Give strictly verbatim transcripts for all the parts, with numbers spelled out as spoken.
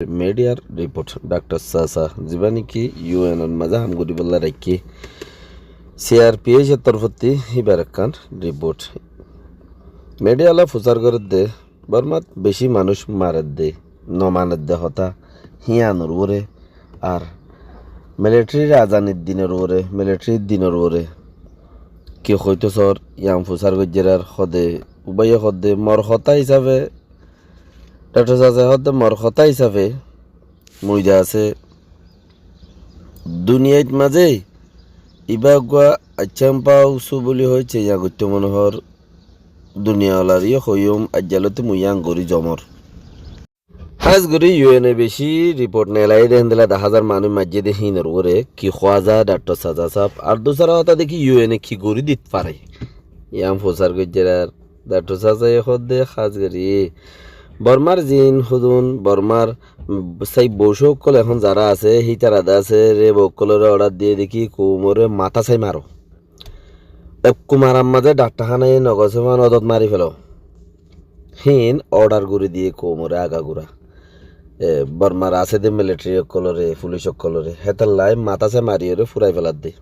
Midiyar riport, daktor sasa zibá niki yu en or mazé ham goríbolla raikké, si ar pi eic or torfótti íbar ekkán riport. Midiya ola fusár gorédde Bormat beci manúic maredde, no maredde hotá, híanor uore, ar militeri azanir dinor uore, militerir dinor uore ki hoitó sór, yián fusár goijjér ar hóde, ubáye hódde, mor hotá hísafe, daktor sasai hódde, mor hotá hísafe, mui de asé duniyait mazé ibá eggúa aiccámpa usu buli hoói ceiña goittó mone hoór, duniya olaré yó hoiyúm, aijjalóti mui yián gorí zomór. Hás gorí yu en e beci riport neelaiyé dé héndilla daházar manúic maijjé dé híinor uore ki hoóa za daktor sasa sáb, ar dusára hotá dé ki yu en e ki gorí dit fare, yián fusár goijjér ar daktor sasai hoódde hás gorí Bormar ziín hodún, Bormar, mm, sai boucú ókkol ehón zará asé, hítara de asé, reb ókkolóre ordar diyé dé ki koumoré matá sai maro. Ekku marar mazé daktor hánaye nogosé fán odot mari felo. Híin ordar gorí diyé koumoré agagura. E, Bormar asé dé militeri ókkolóre, fulic ókkolóre, hétolla matá sai mariyóre furai feladde.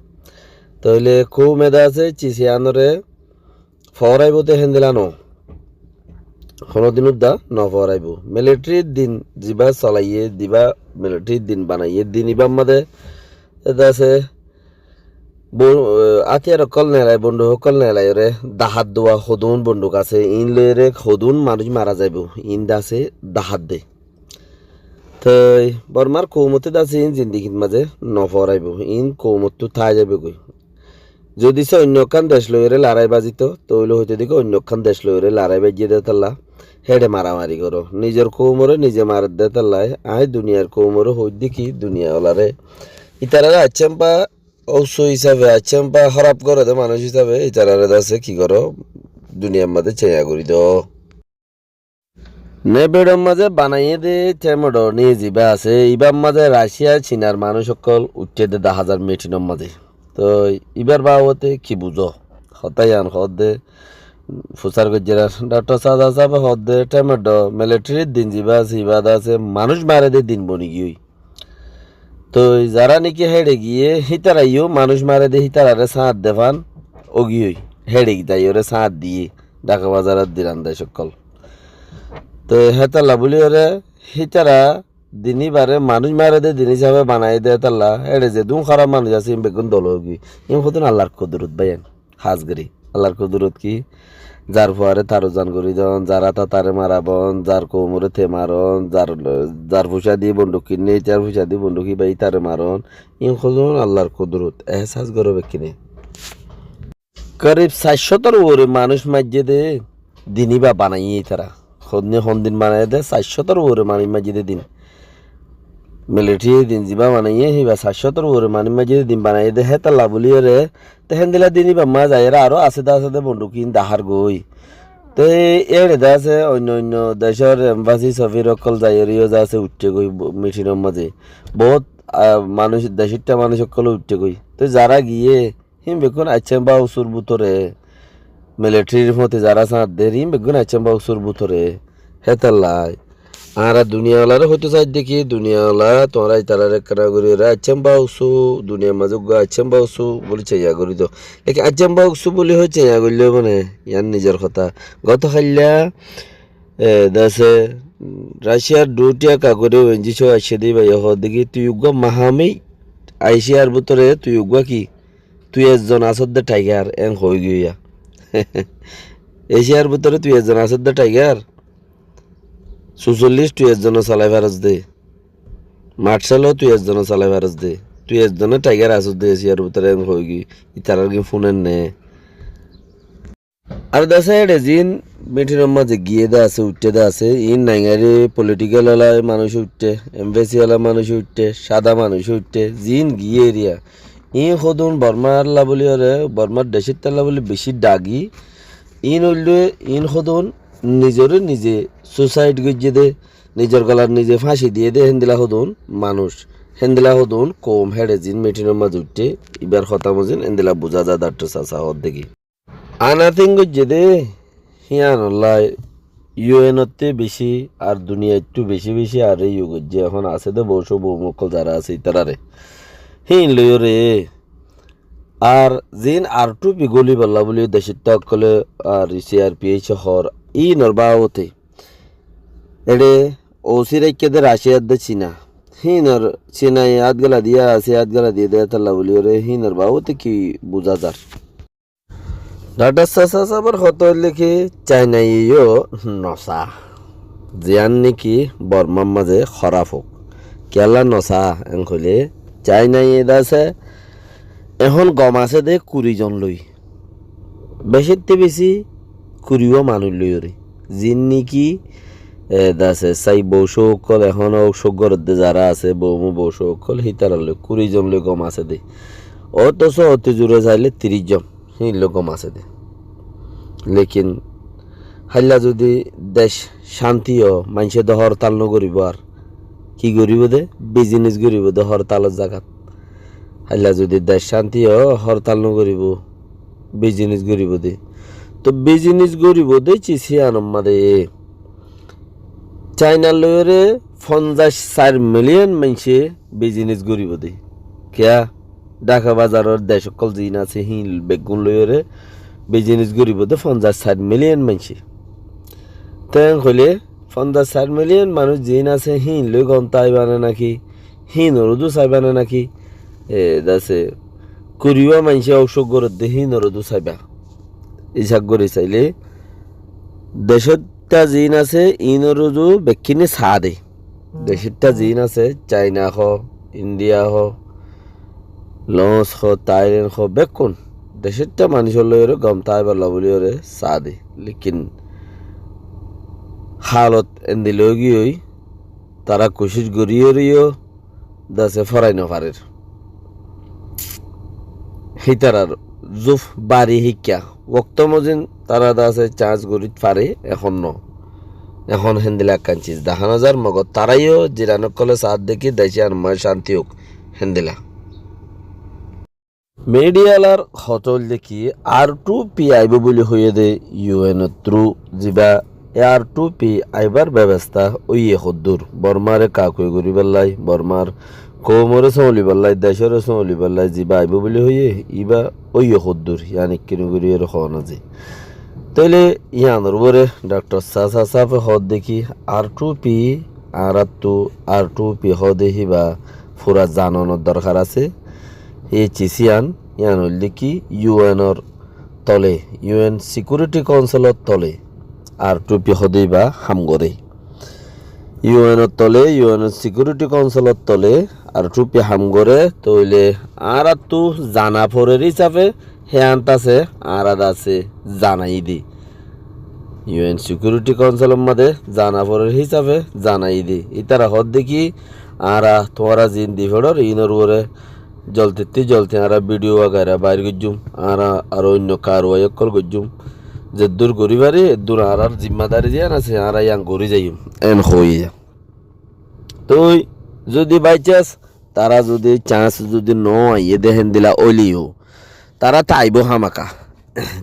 Tóile koume de asé cisiyanoré fooraibóu dé héndilla no. Honódin udda no fooraibóu. Militerir din zibá solaiyé, zibá militerir din banaiyé, din ibár mazé de asé bo-, e, átiyar ókkol neelai, bonduk ókkol neelaiyóre, dahát duwa hodún bonduk asé, iín loiyóre hodún manúic mara zaibóu, iín de asé dahát dé. Toi Bormar koumottú de asé iín zindigir mazé no fooraibóu, iín koumottú tái zaibóu goi. Zodi se oinno ekkán dec loiyóre larái bazitó, tóile hoitó dé ki oinno ekkán dec loiyóre larái baijjé dé hétolla héçe maramari goró. Nizor koumoré nize maredde hétolla aññí duniyar koumoré hoóidde ki duniya olaré, itararé aiccámpa usu hísafe, aiccámpa hóraf goré dé manúic hísafe itararé de asé ki goró, duniyar mazé ceiña gorí do. Nebiçor mazé banaiyé dé temedho niye zibá asé, ibár mazé Raciya, Cinar manúic ókkol uiththé dé daházar mitinor mazé. Toi ibár babote ki buzó? Hotá yián hoódde fusár goijjér ar daktor sasa sábe hoódde temedho militerir din zibá asé, ibá de asé manúic mare dé din boni giyói. Toi zará niki héçe giyé, hítara yó manúic mare dé hítararé sáñt de fán ógiyói, héçe zaiyóre sáñt diyé, Dhaka bazarot diran dec ókkol. Toi hétolla buli óre hítara din ibáre manúic mare dé din hísafe banaiyé dé hétolla, héçe zedún hóraf manúic asé, iín beggún dol ógiyói. Iín hodún Allar kudurot báiyain. Hás gorí Allar kudurot ki, zar fuaré tar uzan gorí don, zar ata tare marabon, zar koumoré te maron, zar, zar fucá di bonduk kinné, itar fucá di bonduk ibá itare maron, iín hodún Allar kudurot, ehsas goró bekkúne. Korib sair cótor uore manúic maijjé dé din ibá banaiyé itara. Hodún hondin banaiyé dé, sair cótor uore manúic maijjé dé din. Militeri din zibá banaiyé, híba sair cótor uore manúic maijjé dé din banaiyé dé, hétolla buli óre, te héndilla din ibár mazé zaiyóre aró asé dé asé dé bonduk iín dahár goi. Te éçe de asé oinno oinno decór embasi sofir ókkol zaiyóre yó de asé uiththé goi bo-, mitinor mazé. Bout, a, manúic, decóitta manúic ókkol uiththé goi. Te zará giyé, híin bekkún aiccámpa usur bútore, militerir fúañti zará sáñt der, híin bekkún aiccámpa usur bútore. Hétolla añára duniya olaré hoitó saidde ki, duniya ola, tuáñra itararé ekkána gorí óre aiccámpa usu, duniyar mazé uggúa aiccámpa usu buli ceiña gorí do. Lekin aiccámpa usu buli hoi ceiña goillé óibo né, yián nizor hotá. Goto hailla, e, de asé, Raciyar duti kagore wenji só aiccé dé ibáye hoódde ki, tui uggúa mahami, Eciyar bútore tui uggúa ki, tui ezzon asódde taigar, en hoói giyói ya. Eciyar bútore tui ezzon asódde taigar, susollic tui ezzone salai faros dé. Marcelo tui ezzone salai faros dé. Tui ezzone taigar asódde Eciyar bútore, en hoói giyói. Itarar ki fúner né? Ar de asé éçe ziín mitinor mazé giyé de asé, uiththé de asé, iín naingari politikel ola manúic uiththé, embasi ola manúic uiththé, sáda manúic uiththé, ziín giyé eriya. Iín hodún Bormar lla buli óre, Bormar decóitta lla buli beci dagi. Iín óilde, iín hodún nizoré nize susaid goijjé dé, nizor golat nize fáñci diyé dé, héndilla hodún manúic, héndilla hodún koum héçe ziín mitinor mazé uiththé, ibár hotá mozin héndilla buzá za, daktor sasa hoódde ki. Anating goijjé dé, híanolla U N ottú beci ar duniyaittú beci beci añáre yó goijjé, ehón asé dé boucó boumú ókkol zará asé ítararé. Híin loiyóre ar ziín R two P góliballa buli decóitta ókkolé ar C R P H hoór, híinor baabute eçé O C raikké dé Raciya edde Cina. Híinor Cinaye át gela diya asé, át gela diye dé étalla buliyóre híinor baabute ki buzá zar? Dhakthor Sasa sábor hotá óilde ki, Cainaye yó nosá, ziyán néki Bormár mazé hóraf ók. Kiyólla nosá en hoilé, Cainaye dé asé, ehón gom asé dé kuri zon loi. Becóttu beci kuri wá manúic loiyóre. Ziín néki, e, dé asé, sai boucó ókkol ehóno cóuk gorédde zará asé, boumú boucó ókkol, hítaralloi kuri zon loi gom asé dé. Ótoso óti zure sailé tiríc zon. Híin loi gom asé dé. Lekin háilla zudi dec cánti ó, maincé dé hortal nogoríbou ar. Ki goríbou dé? Bizinis goríbou dé hortalor zagat. Háilla zudi dec cánti ó, hortal nogoríbou, bizinis goríbou dé. Toóu bizinis goríbou dé cis híyanor mazé Cainar loiyóre fonzaic sair miliyón maincé bizinis goríbou dé. Kiyá? Dhaka bazaror dec ókkol ziín asé híin beggún loiyóre bizinis goríbou dé fonzaic sair miliyón maincé. Te en hoilé fonzaic sair miliyón manúic ziín asé híin loi gom táiba né náki? Híinoré dú saiba né náki? E, dé asé, kuri wá maincé óuk-sóuk gorédde híinoré dú saiba. Isab gorí sailé, decóitta ziín asé, iínoré dú bekkíne saá dé. Decóitta ziín asé, Caina hoó, Indiya hoó, Los hoó, Tailen hoó, bekkún. Decóitta manúicor loiyóre gom táibolla buliyóre saá dé. Lekin haalot endilla óigiyoi, tará kucíc goríyoré yó dé asé forai nofarér. Hítarar zuf bari híkka. Wokto mozin tará dé asé cañs gorít faré, ehón no. Ehón héndilla ekkán ciz dahá nozar, mogor tará yó ziran ókkolé saádde ki dec yían mazé cánti óuk, héndilla. Midhiyalar hotá óilde ki, R two P aibó buli hoiyé dé U N or through, zibá e R two P aibár bebostá óiye hoddúr. Bormáre kakuwa goríballái, Bormár koumoré sómoliballái, decóre sómoliballái zibá aibó buli hoiyé, íba óiye hoddúr, yían ekkená goríyoré hoó no ze. Tóile yíanor uore Dhakthor Sasa sáfe hoódde ki, R two P, añáráttu R two P hoóde híba fura zanonor dorkar asé. Hé cis yían, yían óilde ki U N or tole, U N Security Council or tole R two P hoóde íba ham goré. U N or tole, U N Security Council or tole R two P ham goré, tóile añáráttu zana forer hísafe hé ant asé, añára dé asé zanaiyí dé. U N Security Council or mazé zana forer hísafe zanaiyí dé. Ítara hoódde ki, añára tuáñra ziín di forer, iínor uore zoldittú zoldi añára bidhiyo wagaira bair goijjúm, añára aró oinno karwai ókkol goijjúm. Zeddúr gorí fari, eddúr añárár zimmadari ziyán asé, añára yían gorí zaiyum, en hoóiye. Toi zudi by chance tará zudi chance zudi no aiyé dé héndilla óileyo, tará táibo hámaka.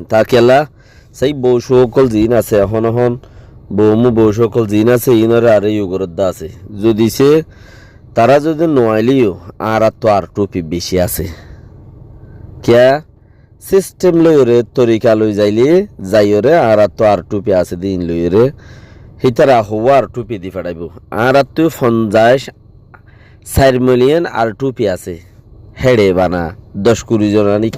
Taa kiyólla, sai boucó ókkol ziín asé, ehón ehón boumú boucó ókkol ziín asé, iínoré aré yó goródde asé. Zudi se tará zudi no aileyó, añáráttu R two P bicí asé. Kiyá? Sisthem loiyóre, torika loi zaile, zaiyoré añáráttu R two P asé dé iín loiyóre, hítara hoó R two P di feçaibóu. Añáráttu fonzaic sair miliyón R two P asé. Héçe bana doc kuri zonanik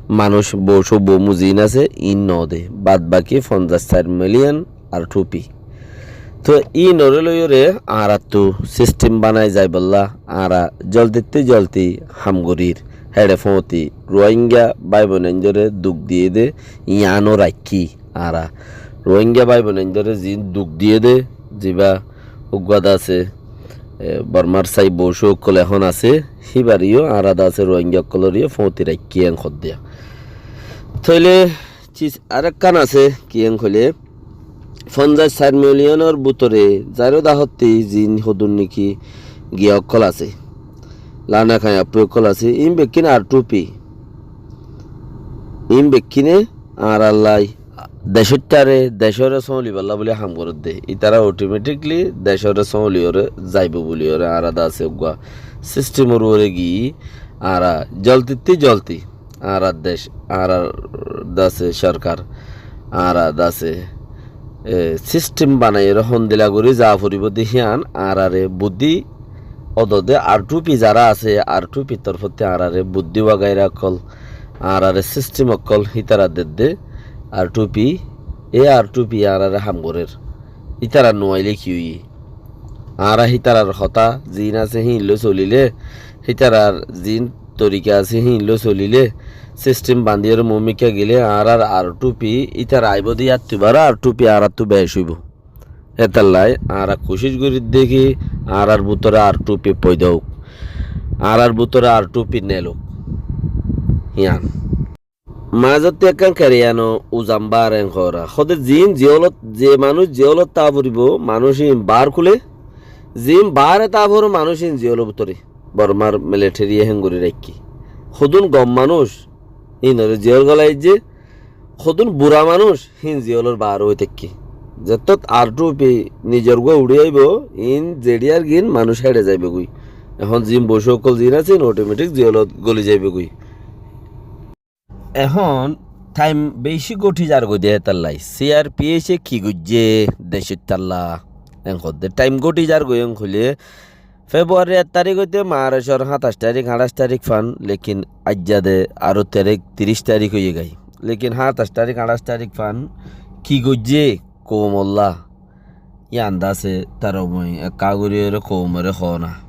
manúic boucó boumú ziín asé, iín noó dé. Bad baki fonzaic sair miliyón R two P. Toi iínoré loiyóre añáráttu sisthem banai zaibolla añára zoldittú zoldi ham gorír. Héçe foóñti Ruáinga báiboinaindóre duk diyé dé, yíano raikkí añára. Ruáinga báiboinaindóre ziín duk diyé dé, zibá uggúa dé asé, e, Bormár sai boucó ókkol ehón asé, híbareyó añára dé asé Ruáinga ókkoloreyó foóñti raikkí en hoddé. Tóile cis arekkán asé, ki en hoilé, fonzaic sair miliyónor bútore zairó dahottí ziín hodún néki giya ókkol asé, lana kañappú ókkol asé, iín bekkín R two P. Iín bekkíne añárallái Decóittare, decóre sómolibálla buli ham gorédde. Ítara otometikli decóre sómoliyóre zaibou buliyóre añára dase uggúa sistemor uore giyí añára zoldittí zoldi añárar dec, añárar dase sorkar, añára dase, e, sistem banaiyóre hondila gorí za foribóu de híyan añárare buddí odode. Ar two P zara asé, ar two P torfótti añárare buddí wagaira ókkol, añárare sistem ókkol hítara dedde. Ar two P, e ar two P añárare ham gorér. Ítara nuailé ki óiye? Añára hítarar hotá ziín asé híin loi solilé, hítarar ziín torika asé híin loi solilé, sistem bandiyóre muúmikká gelé añárar ar two P ítara aibóu de yáttu ibára ar two P añárattu bec óibou. Hétallai añára kucíc gorídde ki añárar bútore ar two P foida óuk, añárar bútore ar two P nelouk. Híyan. Mazottí ekkán keriyano uzam báar en hoóra. Hóde ziín ziyólot, ze manúic ziyólot táa foribóu, manúic íin báar kúle. Ziín báare táa foribóu, manúic íin ziyólor bútore. Bormar militariye héngorí raikké. Hodún gom manúic, íinore ziyól golai aijjé. Hodún bura manúic, híin ziyólor báar ói táikke. Zettót ar two P nizor gúa uçí aibóu, íin zeçiyar gín manúic héçe zaibóu goi. Ehón ziín bocú ókkol ziín asé, íin otometik ziyólot goli zaibóu goi. Ehón thaim beci góthi zargói de hétallai. C R P F e ki goijjé decóittalla? En hoódde thaim góthi zargói en hoilé February ek tarík óite Marcor háñtaic tarík, añçaic tarík fán, lekin aijja de aró tarík, tiríc tarík óiye gái. Lekin háñtaic tarík, añçaic tarík fán ki goijjé koumolla? Yían dase tará mui ekká goríyoré koumoré hoóna.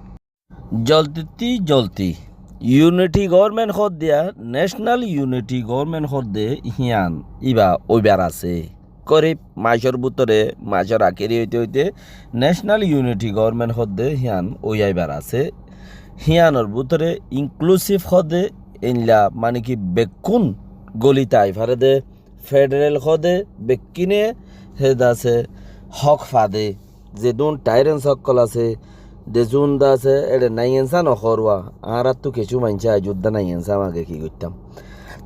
Zoldittí zoldi Unity Government hoódde, National Unity Government hoódde hían íba óibar asé. Korib macór bútore, macór akéri óite óite National Unity Government hoódde hían ói aibar asé. Híanor bútore inclusive hoódde, éilla mane ki bekkún goli tai fare de, federal hoóde bekkíne hé dase hók fade. Zedún tyrants ókkol asé, zedún dase éçe naiensa nohóruwa, añáráttu kessú maincé aijjó dé naiensa mage ki goittám.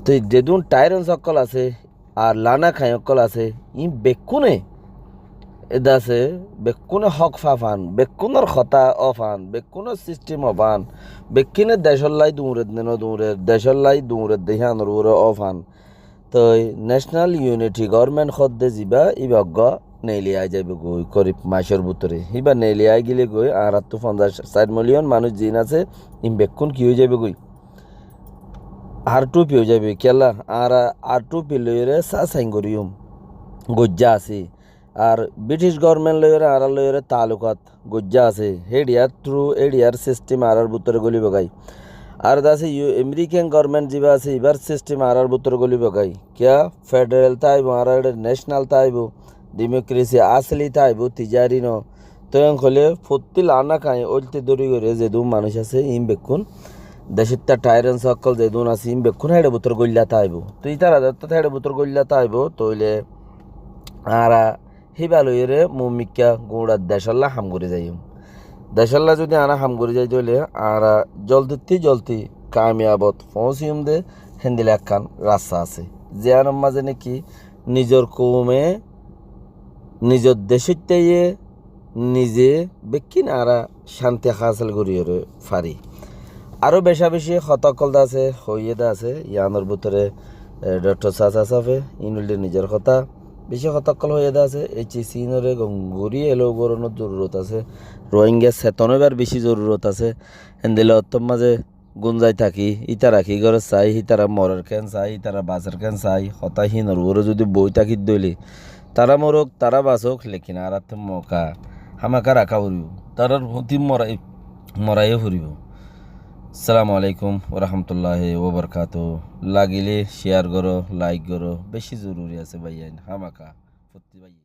Toi zedún tyrants ókkol asé, ar lánakain ókkol asé, iín bekkúne, e dase bekkúne hók fa fan, bekkúnor hotá ó fan, bekkúnor sistem ó fan, bekkíne decóllai duñret ne noduñrer, decóllai duñret de híanor uore ó fan. Toi National Unity Government hoódde zibá, íba eggúa neeli ai zaibói goi korib macór bútore. Íba neeli ai gile goi añáráttu fonzaic sair million manúic ziín asé, iín bekkún ki ói zaibói goi? Ar two P ói zaibói. Kiyólla? Añára ar two P loiyóre sá sain goríyum. Goijjá así. Ar British Government loiyóre, añárar loiyóre taalukat goijjá asé. Héçiyar through, héçiyar sistem añárar bútore gólibou goi. Ar dase U-, American Government zibá asé, ibár sistem añárar bútore gólibou goi. Kiyá? Federal táibou, añárar héçe national táibou, democracy asoli táibou, tijari no. Toi en hoilé fottí lánakain óilte dóri gorí zedún manúic asé, iín bekkún decóitta tyrants ókkol zedún asé, iín bekkún héçe bútore góilla táibou. Toi ítara zettót héçe bútore góilla táibou, tóile añára híba loiyóre muúmikká guñça decólla ham gorí zaiyum. Decólla zudi añára ham gorí zai de óile añára zoldittí zoldi kamiyabot foóñsiyum de héndila ekkán rasta asé. Ziyánor mazé néki nizor koume, nizor decóittaye, nize bekkín añára cánti hásil goríyoré fari. Aró becá-becí hotá ókkol de asé, hoiyé de asé, yíanor bútore, e, Doctor Sasa sáfe, iín óilde nizor hotá. Bicí hotá ókkol hoiyé de asé, H C C iínoré gom gorí eló gorónor zorurot asé. Rohingya seton óibar bicí zorurot asé. Héndila ottór mazé gúnzai táki, ítara ki gorér sai, ítara morer keén sai, ítara baser keén sai, hotá hínor uore zudi boói táki de óile, tará moruk, tará basuk, lekin añáráttu moka hámaka raká foribóu, tarár foti morai, moraiyó foribóu. Assalamu alaikum warahmatulláhi wabarkátu. Lagilé share goró, like goró, bicí zoruri asé báiyain, hámaka fottí báiye.